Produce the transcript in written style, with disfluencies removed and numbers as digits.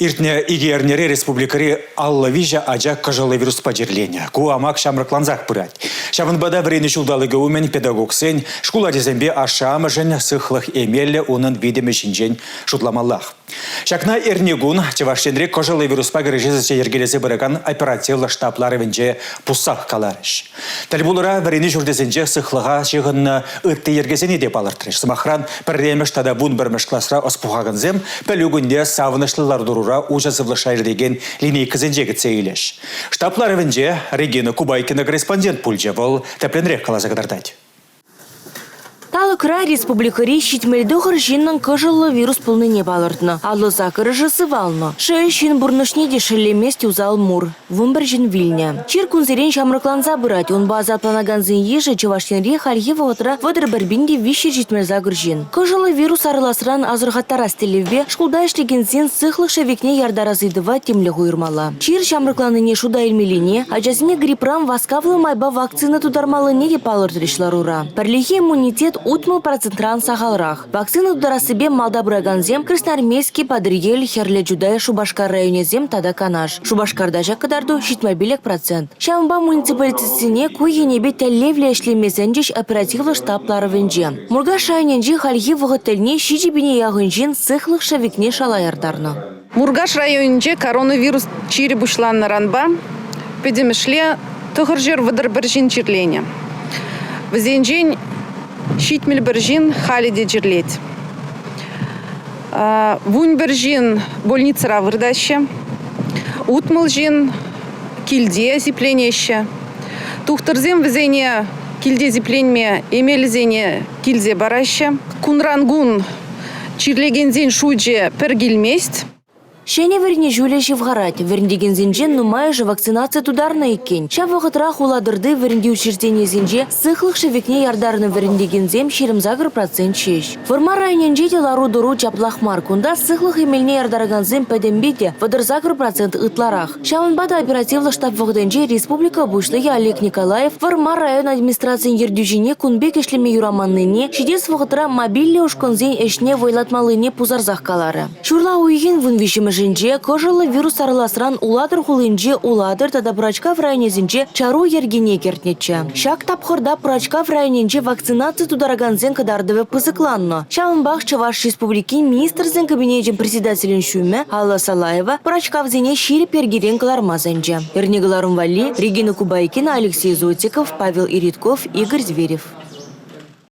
Иртнӗ икӗ эрнере республикӑри 53 ача кӑшӑллӑ вируспа чирленӗ. Ку амак ҫамрӑклансах пырать. Ҫавӑнпа та вӗренӳ ҫулталӑкӗ умӗн педагогсен, шкул ачисемпе ашшӗ-амӑшӗн сыхлӑх эмеллӗ унӑн витӗмӗ ҫинчен шутламаллах. Ҫакна эрнекун Чӑваш Енре кӑшӑллӑ вируспа кӗрешес ӗҫе йӗркелесе пыракан оперативлӑ штаб ларӑвӗнче пуссах каларӗҫ. Тӗлпулура вӗренӳ ҫуртӗсенче сыхлӑха ҫыхӑннӑ ытти йӗркесене те палӑртрӗҫ. Сӑмахран, пӗрремӗш тата вунпӗрмӗш класра ӑс пухакансем пӗлӳ кунне савӑнӑҫлӑ лару-тӑрура уҫӑ сывлӑшра иртекен линейкӑсенче кӗтсе илӗҫ. Штаб ларӑвӗнче Регина Кубайкина корреспондент пулчӗ. Вӑл тӗплӗнрех каласа кӑтартать. Талӑкра республикӑри 79 ҫыннӑн кӑшӑллӑ вирус пулнине палӑртнӑ. 58-шӗ сывалнӑ. Шел, ҫын пурнӑҫне те шеллемест усал мур. 11 ҫын вилнӗ. Чир кунсерен ҫамрӑкланса пырать. Унпа асапланакансен йышӗ Чӑваш Енре хальхи вӑхӑтра 31 пин те 378 ҫын. Кӑшӑллӑ вирус сарӑласран асӑрхаттарас тӗллевпе шкулта ӗҫлекенсен сыхлӑх шӗвекне яртарас ыйтӑва тимлӗх уйӑрмалла. Чир ҫамрӑкланнине шута илмеллине, ачасене грипран васкавлӑ майпа вакцина тутармаллине те палӑртрӗҫ ларура. Пӗрлехи иммунитет 60 процентран сахалрах. Вакцина тутарассипе малта пыракансем Красноармейски, Патӑрьел, Хӗрлӗ Чутай, Шупашкар районӗсем тата Канаш. Шупашкарта ҫак кӑтарту 75 процент. Ҫавӑнпа муниципалитетсене ку енӗпе тӗллевлӗ ӗҫлеме сӗнчӗҫ оперативлӑ штаб ларӑвӗнче. Муркаш районӗнчи хальхи вӑхӑт тӗлне 7 пине яхӑн ҫын сыхлӑх шӗвекне шала яртарнӑ. Муркаш районӗнче коронавирус чирӗ пуҫланнӑранпа пӗтӗмӗшле 931 ҫын чирленӗ. Вӗсенчен 71 ҫын халӗ те чирлет. 11 ҫын больницӑра выртаҫҫӗ, 60 ҫын килте сипленеҫҫӗ. Тухтӑрсем вӗсене килте сипленме эмелӗсене килсе параҫҫӗ. Кунран-кун чирлекенсен шучӗ пӗр килмест. Ҫӗнӗ вӗренӳ ҫулӗ ҫывхарать. Вӗрентекенсенчен нумайӑшӗ вакцинаци тутарнӑ иккен. Ҫав вӑхӑтрах Улатӑрти вӗрентӳ учрежденийӗсенче сыхлӑх шӗвекне яртарнӑ вӗрентекенсем 28 процент ҫеҫ. Вӑрмар районӗнче те лару-тӑру чаплах мар. Кунта сыхлӑх эмелне яртаракансем пӗтӗмпе те 38 процент ытларах. Ҫавӑнпа та оперативлӑ штаб вӑхӑтӗнче республика Пуҫлӑхӗ Олег Николаев Вӑрмар район администрацийӗн ертӳҫине кун пек ӗҫлеме юраманнине, ҫитес вӑхӑтра мобильлӗ ушкӑнсен ӗҫне вӑйлатмаллине пусарсах каларӗ. Ҫурла уйӑхӗн вунвиҫҫӗмӗшӗнче кӑшӑллӑ вирус сарӑласран Улатӑр хулинче Улатӑр тата Пӑрачкав районӗсенче чару йӗркине кӗртнӗччӗ. Ҫак тапхӑрта Пӑрачкав районӗнче вакцинаци тутаракансен кӑтартӑвӗ пысӑкланнӑ. Ҫавӑнпах Чӑваш Республикин Министрсен Кабинечӗн Председателӗн ҫумӗ Алла Салаева пӑрачкавсене ҫирӗп йӗркерен кӑларма сӗнчӗ. Эрне кӑларӑм валли Регина Кубайкина, Алексей Зотиков, Павел Иритков, Игорь Зверев.